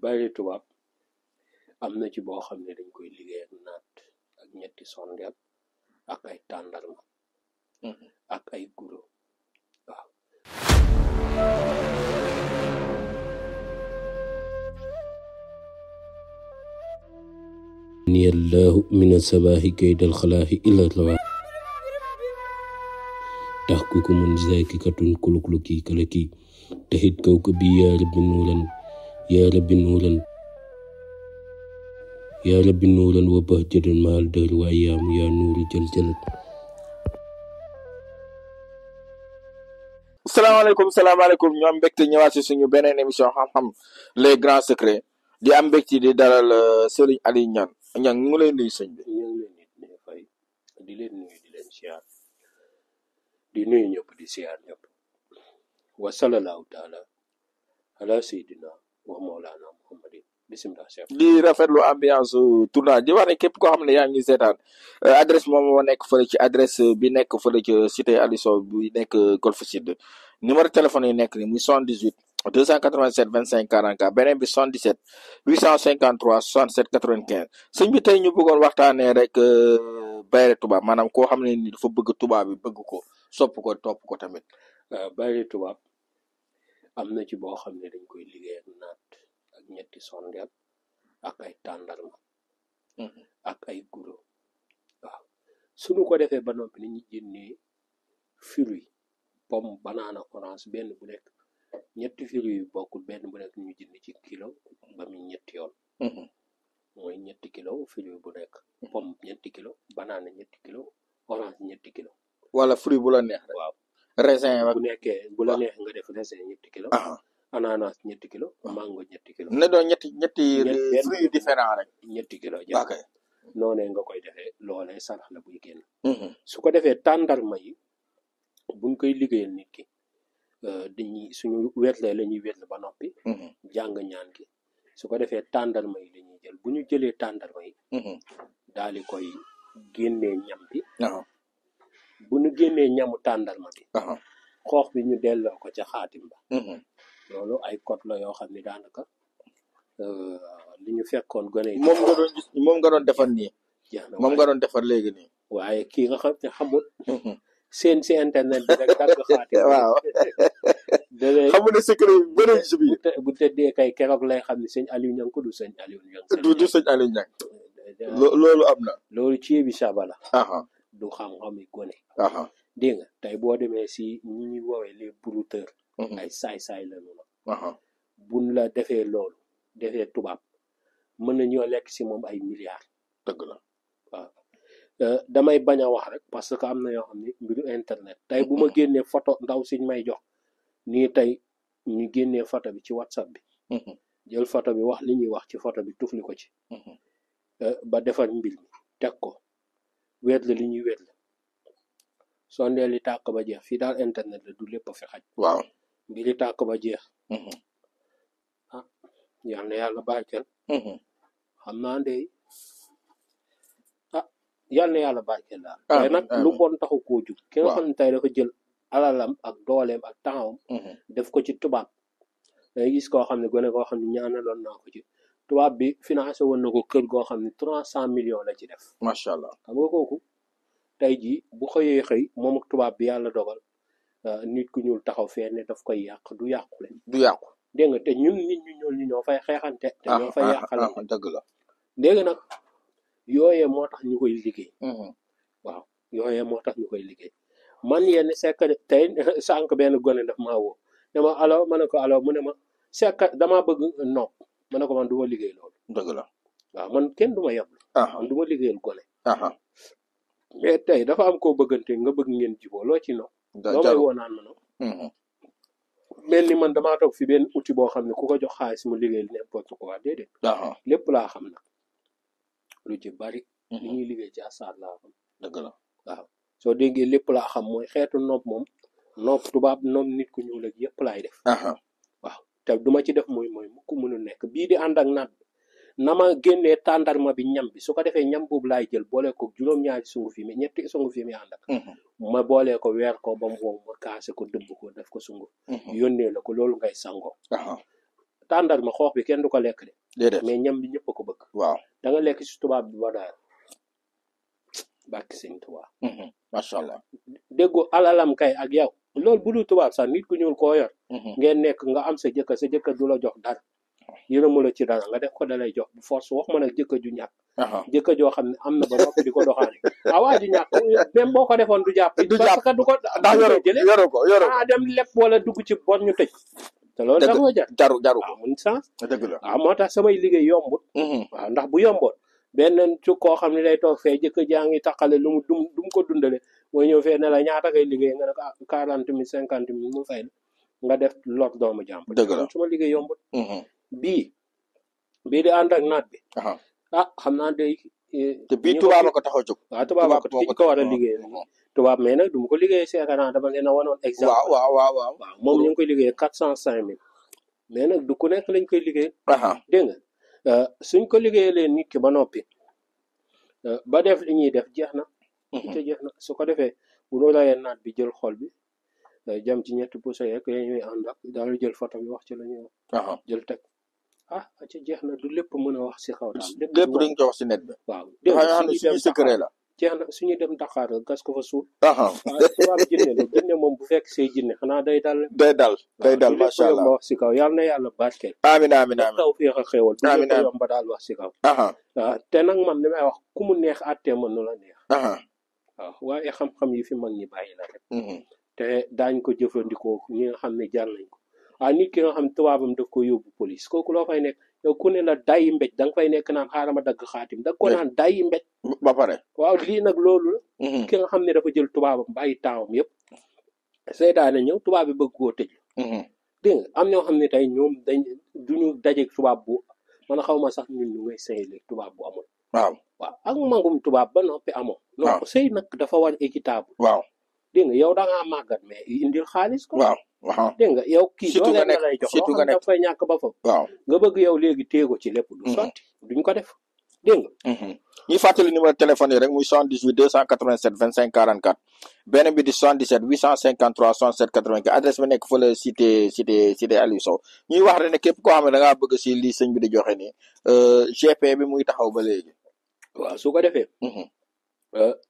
bayre tubaab am na ci boo xam ne dañ koy liggéey ak naat ak ñetti sondeel ak ay tàndarma ak ay guro waaw. ni allahu min asabaahi kaydal xalaahi illa lawaa tax ku ko mun zaakikatun kulukluki kalaki taxit kaw ko bi yaa rabbi nuuran yaa rabbi nuuran yaa rabbi nuuran wa bahjatan maal dër wa ayaamu yaa nuuru jël jëlat. salaamaaleykum ñu am mbégte ñëwaat si suñu beneen émission xam-xam les grands secrets di am mbégte di dalal Serigne Aliou Niane Niane ñu ngi lay nuyu sëñ bi. ñu ngi leen di fay di leen nuyu di leen siyaar di nuyu ñëpp di siyaar ñëpp wa sallallahu taala ala sayyidina wa mawlana muhammadin bismillah chef. di rafetlu ambiance tournage di wax ne képp koo xam ne yaa ngi seetaan adresse moom moo nekk fële ci adresse bi nekk fële ci cité Aliou Sow bi nekk Golf Sud numéro téléphone yi nekk ni muy 78 287 25 44 beneen bi 77 853 67 95 sëñ bi tey ñu bëggoon waxtaanee rek bayre tubaab maanaam koo xam ne ni dafa bëgg tubaab bi bëgg ko sopp ko topp ko tamit. bayre tubaab am na ci boo xam ne dañ koy liggéey ak naat ak ñetti sondeel ak ay tàndarma ak ay guro waaw. suñu ko defee ba noppi nañu génnee fruit pomme banana orange benn bu nekk ñetti fruit yu bokkul benn bu nekk ñu jënd ci kilo ba mu ñetti yoon mooy ñetti kilo fruit bu nekk pomme ñetti kilo banana ñetti kilo orange ñetti kilo wala fruit bu la neex rek. waaw raisin bu nekkee bu la neex nga def raisin ñetti kilo ananas ñetti kilo mango ñetti kilo ne doon ñetti fruit yu différent rek ñetti kilo ok noonee nga koy defee loolee sarax la buy génn su ko defee tàndarma yi buñ koy liggéeyal nit ki dañuy suñu wetle la ñuy wetle ba noppi jàng ñaan gi su ko defee tàndarma yi dañuy jël bu ñu jëlee tàndarma yi daal di koy génnee ñam bi bu ñu génnee ñamu tàndarma bi xoox bi ñu delloo ko ca xaatim ba loolu ay code la yoo xam ne daanaka li ñu fekkoon gone yi moom nga doon gis moom nga doon defar nii moom nga doon defar léegi nii waaye kii nga xam ne xamul seen si internet bi rek dagg xaatim waaw xamul ne secret yu bëri si biir bu tëddee kay keroog lay xam ne sëñ Aliou Niang ko du sëñ Aliou Niang du sëñ Aliou Niang loolu am na loolu ci bi sabala du xam-xami gone dégg nga tey boo demee si ñi ñuy woowee les brouteurs ay saay-saay la ñu buñ la defee loolu defee tubaab mën na ñoo lekk si moom ay milliards dëgg la waaw damay bañ a wax rek parce que am na yoo xam ne mbiru internet tey bu ma génnee photo ndaw siñ may jox nii tey ñu génnee photo bi ci WhatsApp bi jël photo bi wax li ñuy wax ci photo bi tufli ko ci ba defar mbir mi teg ko weet la li ñuy weet la sondeel li tàkk ba jeex fii daal internet la du lépp a fi xaj waaw mbiri tàkk ba jeex yal na yàlla barkeel xam naa ndey yal na yàlla barkeel daal waaye nag lu bon taxu koo jug ki nga xam ne tey dafa jël alalam ak dooleem ak taxawam def ko ci tubaab day gis koo xam ne gone koo xam ne ñaanaloon naa ko ci tubaab bi financé woon na ko kër goo xam ne 300 millions la ci def macha allah xam nga kooku tey jii bu xëyee xëy moom ak tubaab bi yàlla dogal nit ku ñuul taxaw fee ne daf koy yàq du yàqule du yàqu dégg nga te ñun nit ñu ñuul ñi ñoo fay xeexante te ñoo fay yàqalante dëgg la léegi nag yooyee moo tax ñu koy liggéey waaw yooyee moo tax ñu koy liggéey man yenn sekk tey sànq benn gone daf maa woo ne ma alo ma ne ko alo mu ne ma sekk damaa bëgg nopp ma ne ko man du ma liggéey loolu dëgg la waaw man kenn du ma yeblu man du ma liggéeyal gone mais tey dafa am koo bëggante nga bëgg ngeen jiboo loo ci nopp loo may woo naan ma nopp mel ni man damaa toog fi benn outil boo xam ne ku ko jox xaalis mu liggéeyal n'importe quoi déedéet lépp laa xam nag lu ci bari li ñuy liggéey ci asaar laa xam dëgg la waaw soo déggee lépp laa xam mooy xeetu nopp moom nopp tubaab nopp nit ku ñuul ak yëpp laay def waaw te duma ci def mooy mukk mënu nekk bii di ànd ak naat na ma génnee tàndarma bi ñam bi su ko defee ñam boobu laay jël boole ko juróom-ñaari sungu fi mi ñetti sungu fi mi ànd ak ma boolee ko weer ko ba mu wow ma kaase ko dëbb ko def ko sungu yónnee la ko loolu ngay sangoo tàndarma xoox bi kenn du ko lekk de déedéet mais ñam bi ñëpp a ko bëgg waaw da nga lekk si tubaab bi ba daal bàkki sëñ tubaab macha allah déggu alalam kay ak yow loolu bu dul tubaab sax nit ku ñuul koo yor ngeen nekk nga am sa jëkkër du la jox dara yërëmu la ci dara nga def ko dalay jox bu force wax ma nag jëkkër ju ñàkk jëkkër joo xam ne am na ba noppi di ko doxaane waa ju ñàkk même boo ko defoon du jàpp parce que du ko ndax yoru ko dem lepp wala dugg ci bon ñu tëj te loolu da ko jaru ko mun sens dëgg la waaw moo tax samay liggéey yombut waaw ndax bu yomboon benn ci koo xam ne day toog fee jëkkër jaa ngi taqale lu mu dum ko dundale mooy ñëw fee ne la ñaata ngay liggéey nga ne ko 40 000 50 000 mu fay nga def lot doomu jàmm dëgg la suma liggéey yombut bii di ànd ak naat bi xam naa day te bii tubaab a ko tax a jóg waaw tubaab ki ñu ko war a liggéey tubaab mais nag du ma ko liggéey seetanaa dama leen a wanoon exemple waaw moom ñu ngi koy liggéey 405 000 mais nag du ku nekk lañ koy liggéey dégg nga suñ ko liggéeyee leen nit ki ba noppi ba def li ñuy def jeex na te jeex na su ko defee bu ñu rayee naat bi jël xol bi jam ci ñetti pousse yeeg ñuy ànd ak daal jël photo bi wax ci la ñuy wax jël teg ci jeex na du lépp mën a wax si xaw daal lépp duñ ko wax si net bi waaw suñu secret la jeex na suñu dem Dakar gas ko fa suul tubaab jinne la jinne moom bu fekk say jinne xanaa day dal macha allah wax si kaw yàlla na yàlla barkeel amiin taw féex a xéewal du lépp yomb ba daal wax si kaw te nag man li may wax ku mu neex àttee mën nu la neex waaw waaye xam-xam yi fi mag ñi bàyyi la rek te daañ ko jëfandikoo ñi nga xam ne jar nañ ko nit ki nga xam tubaabam daf ko yóbbu police kooku loo fay nekk yow ku ne la dayi mbéj da nga fay nekk naan xaaral ma dagg xaatim da nga ko naan dayi mbéj ba pare waaw lii nag loolu la ki nga xam ne dafa jël tubaabam bàyyi taawam yëpp seytaane ñëw tubaab bi bëgg koo tëj dégg nga am ñoo xam ne tey ñoom duñu dajeeg tubaab bu man xaw ma sax ñun ñu ngay sëy léegi tubaab bu amul waaw ak magum tubaab ba noppi amoo non sëy nag dafa war équitable waaw dégg nga yow da ngaa màggat mais indil xaalis ko waaw dégg nga yow kii surtout nga nekk lay jox surtout nga nekk dafay ñàkk ba fa waaw nga bëgg yow léegi téego ci lépp du sotti duñ ko def dégg nga ñuy fàttali numéro téléphone yi rek muy 78 287 25 44 benn bi di 77 853 67 84 adresse bi nekk fële cité Aliou Sow ñuy wax rek ne képp koo xam ne da ngaa bëgg si lii sëñ bi di joxe nii GP bi muy taxaw ba léegi waaw su ko defee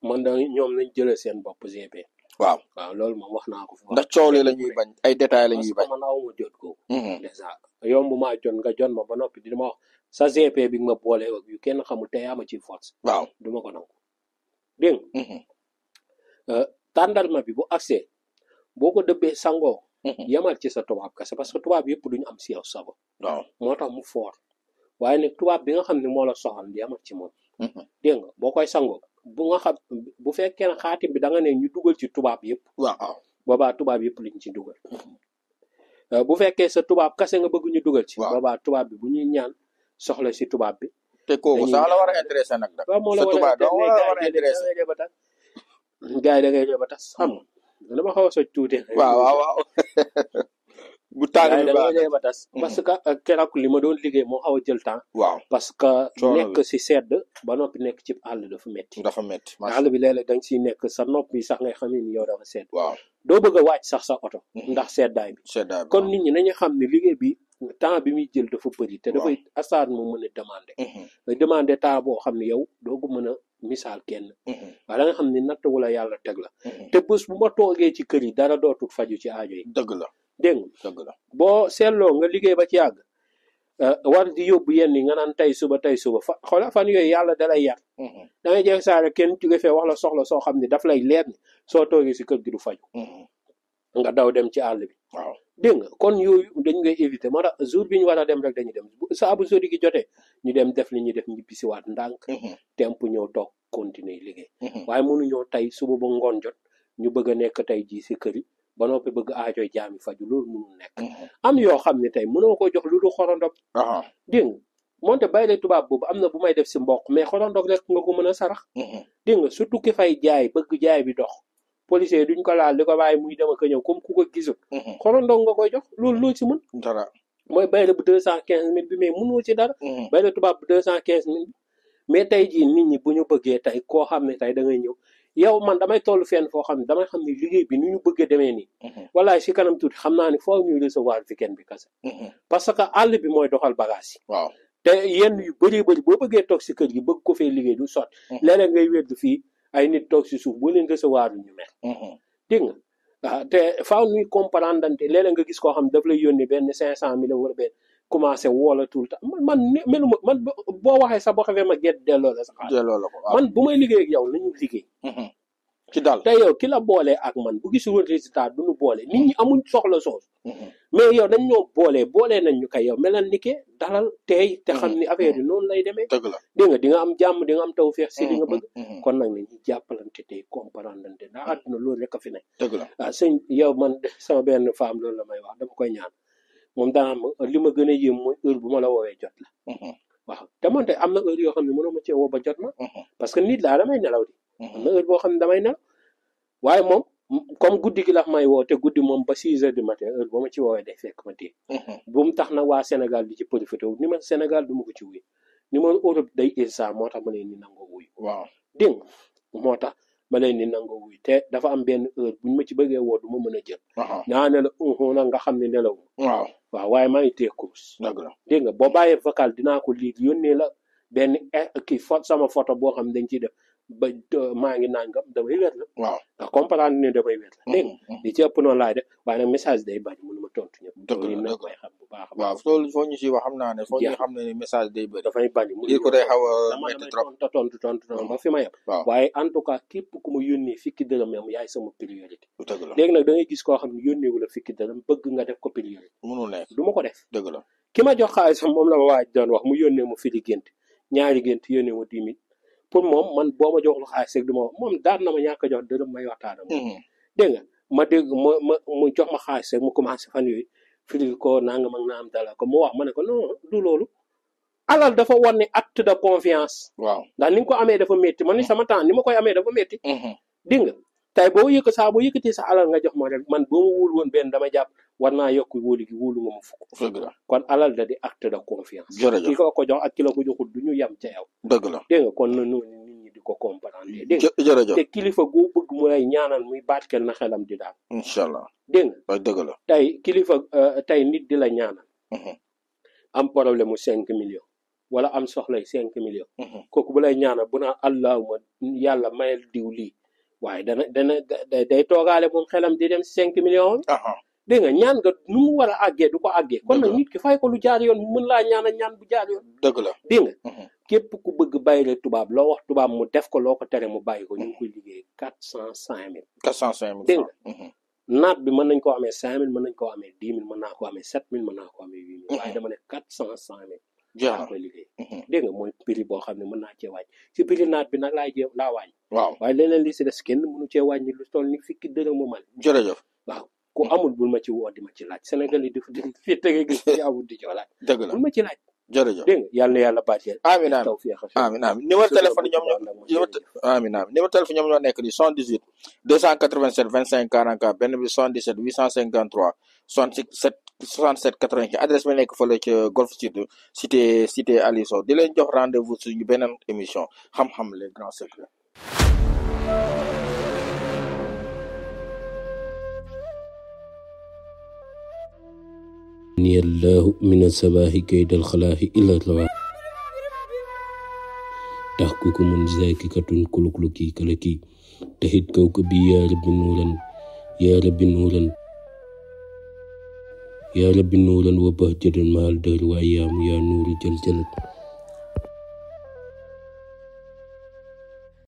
man da ñoom nañ jëlee seen bopp GP waaw loolu moom wax naa ko fi ndax coow li la ñuy bañ ay détails la ñuy bañ man awuma jot ko dèjà yomb maa jot nga jot ma ba noppi di ma wax sa GP bi nga ma boole ak yu kenn xamul te yaa ma ci force waaw duma ko nangu dégg nga tàndarma bi bu accès boo ko dëbbee sangoo yamal ci sa tubaab kese parce que tubaab yëpp duñu am si yow sago waaw moo tax mu foor waaye nag tubaab bi nga xam ne moo la soxal yamal ci moom dégg nga boo koy sangoo bu nga xam bu fekkee ne xaatim bi da nga ne ñu dugal ci tubaab yëpp waaw boobaa tubaab yëpp liñ ci dugal bu fekkee sa tubaab kase nga bëgg ñu dugal ci boobaa tubaab bi bu ñuy ñaan soxla si tubaab bi te kooku sax la war a intéressé nag da waaw moo la war a intéressé gars yi da ngay jël ba tas xam nga dama xaw a soj tuuti waaw bu tàng bi da ngay ba tas parce que keroog li ma doon liggéey moo xaw a jël temps waaw parce que nekk si sedd ba noppi nekk ci àll dafa metti àll bi léeg-léeg da nga siy nekk sa nopp bi sax ngay xam ne ni yow dafa sedd waaw doo bëgg a wàcc sax sa oto ndax seddaay bi kon nit ñi nañu xam ne liggéey bi temps bi muy jël dafa bëri te dafay asaar mu mën a demandé temps boo xam ne yow doo ko mën a misaal kenn waaye da nga xam ne natt wala yàlla teg la te bés bu ma toogee ci kër yi dara dootul faju ci aajo yi dëgg la dégg nga boo seetloo nga liggéey ba ci yàgg war di yóbbu yenn yi nga naan tey suba xoola fan yooyu yàlla dalay yar da ngay jeex saa rek kenn jóge fee wax la soxla soo xam ne daf lay leer ni soo toogee si kër gi du faju nga daw dem ci àll bi waaw dégg nga kon yooyu dañ ngay éviter moo tax jour bi ñu war a dem rek dañuy dem saa bu sori gi jotee ñu dem def li ñuy def ñibbi si waat ndànk temp ñëw toog continuer liggéey waaye mënuñoo tey suba ba ngoon jot ñu bëgg a nekk tey jii si kër yi ba noppi bëgg aajoy jaami faju loolu mënul nekk am yoo xam ne tey mënoo ko jox lu du xorondog dégg nga moonte bàyyi lay tubaab boobu am na bu may def si mboq mais xorondog rek nga ko mën a sarax dégg nga surtout ki fay jaay bëgg jaay bi dox policier duñ ko laal di ko bàyyi muy dem ak ñëw comme ku ko gisul xorondog nga koy jox loolu loo ci mën dara mooy bay la bu 215 000 bi mais mënoo ci dara bay la tubaab bu 215 000 mais tey jii nit ñi bu ñu bëggee tey koo xam ne tey da ngay ñëw yow man damay toll fenn foo xam ne damay xam ne liggéey bi ni ñu bëgg a demee nii wallaay si kanam tuuti xam naa ne foo ñuy recevoir weekend bi kese parce que àll bi mooy doxal bagage yi waaw te yenn yu bëri boo bëggee toog si kër gi bëgg ko fee liggéey du sot léeg-léeg ngay wéddu fii ay nit toog si suuf boo leen recevoir ñu mel dégg nga waaw te faaw ñuy comprendre dante léeg-léeg nga gis koo xam daf lay yónnee benn 500 000 wala benn commencé woola tout le temps man meluma man boo waxee sax boo xamee ma gedd delloo la sax man bu may liggéey ak yow nañu liggéey ci daal te yow ki la boolee ak man bu gisul woon résultat duñu boole nit ñi amuñ soxla soos mais yow dañ ñoo boolee nañ ñu kay yow melal ni ke dalal teey te xam ni affaire yi noonu lay demee dëgg la dégg nga di nga am jàmm di nga am tawfeex si li nga bëgg kon nag ne ñu jàppalante tey comprendre daa àdduna loolu rek a fi ne dëgg la waaw sëñ yow man sama benn femme loolu la may wax dama koy ñaan moom daa am li ma gën a yéem mooy heure bu ma la woowee jot la waaw te man te am na heure yoo xam ne mënoo ma cee woo ba jot ma parce que nit laa damay nelaw di am na heure boo xam ne damay nelaw waaye moom comme guddi gi la may woo te guddi moom ba 6 heures du matin heure boo ma ci woowee day fekk ma téye bu mu tax nag waa Sénégal di ci profité ni ma Sénégal du ma ko ci wuy ni ma Europe day irsa moo tax ma leen ni nangoo wuy waaw dégg nga moo tax ma leen ni nangoo wuy te dafa am benn heure buñ ma ci bëggee woo du ma mën a jël naa ne la nag nga xam ne nelaw waaw waaye maa ngi téye course dégg nga boo bàyyee vocal dinaa ko lii yónnee la benn kii sama photo boo xam ne dañ ciy def ba maa ngi nangam damay wér la waaw ndax comprendre ne damay wér la dégg nga li ci ëpp noonu laay def waaye nag message day bañ mënu ma tontu ñëpp dëgg la koy xam bu baax waaw loolu foo ñu si wax xam naa ne foo ñu xam ne message day bëri dafay bañ lii ko day xaw a métti trop tontu ba fi ma yem waaye en tout cas képp ku ma yónnee fikki dërëm yow yaay sama priorité dëgg la léegi nag da ngay gis koo xam ne yónnee wu la fikki dërëm bëgg nga def ko priorité mënul nekk du ma ko def dëgg la ki ma jox xaalisam moom la ma waaj doon wax mu yónnee mu firi gént ñaari gént yónnee ma 10 000 pour moom man boo ma joxul xaalis rek du ma moom daan na ma ñàkk a jox dërëm may waxtaan ak moom dégg nga ma dégg mu jox ma xaalis rek mu commencé fan yooyu firi ko nangam ak naam dala ko mu wax ma ne ko non du loolu alal dafa wan ne acte de confiance waaw ndax ni nga ko amee dafa métti man ni sama temps ni ma koy amee dafa métti dégg nga tey boo yëkkatee sa alal nga jox ma rek man boo ma wóolu woon benn dama jàpp war naa yokk wóolu gi wóolu nga ma fukk dëgg la kon alal da di acte de confiance ki ko jox ak ki la ko joxul du ñu yem ca yow dëgg la dégg nga kon na noonu nit ñi di ko comprendre dégg nga jërëjëf te kilifa goo bëgg mu lay ñaanal muy baatkel na xelam di daal incha allah dégg nga dëgg la tey kilifa tey nit di la ñaanal am problème mu 5 millions wala am soxlay 5 millions kooku bu lay ñaanal bu naa allahuma yàlla mayal diw lii waaye day toogaale moom xelam di dem 5 millions dégg nga ñaan nga nu mu war a àggee du ko àggee kon nag nit ki fay ko lu jaar yoon mën laa ñaanal ñaan bu jaar yoon dëgg la dégg nga képp ku bëgg bàyyile tubaab loo wax tubaab mu def ko loo ko tere mu bàyyi ko ñu ngi koy liggéey 405 000 dégg nga naat bi mën nañ koo amee 5 000 mën nañ koo amee 10 000 mën naa ko amee 7 000 mën naa ko amee 8 000 waaye dama ne 405 000 laa koy liggéey dégg nga mooy prix boo xam ne mën naa cee wàññi si prix naat bi nag laa wàññi waaw waaye leneen li si des kenn mënu cee wàññi lu toll ni fikki dërëm mu mal jërëjëf waaw ku amul bul ma ci woo di ma ci laaj Sénégal yi dafa fi tege gis ci amul di ci laaj dëgg la bul ma ci laaj jërëjëf dégg nga yàlla na yàlla bàcceel amiin amiin numéro téléphone numéro téléphone ñoom ñoo nekk ni 78 287 25 44 benn bi 77 853 67 80 adresse bi nekk fële ca Golf Sud cité Aliou Sow di leen jox rendez-vous suñu beneen émission xam-xam les grands secrets. ni allahu min asabahi kaydal xalaahi illa rawa tahkukumun zakikatun kulukluki kalaki tahit kawkabi ya rabbi nuuran ya rabbi nuuran wa bahjatan mahal dahr wa ayyaamu ya nuuru jal jalat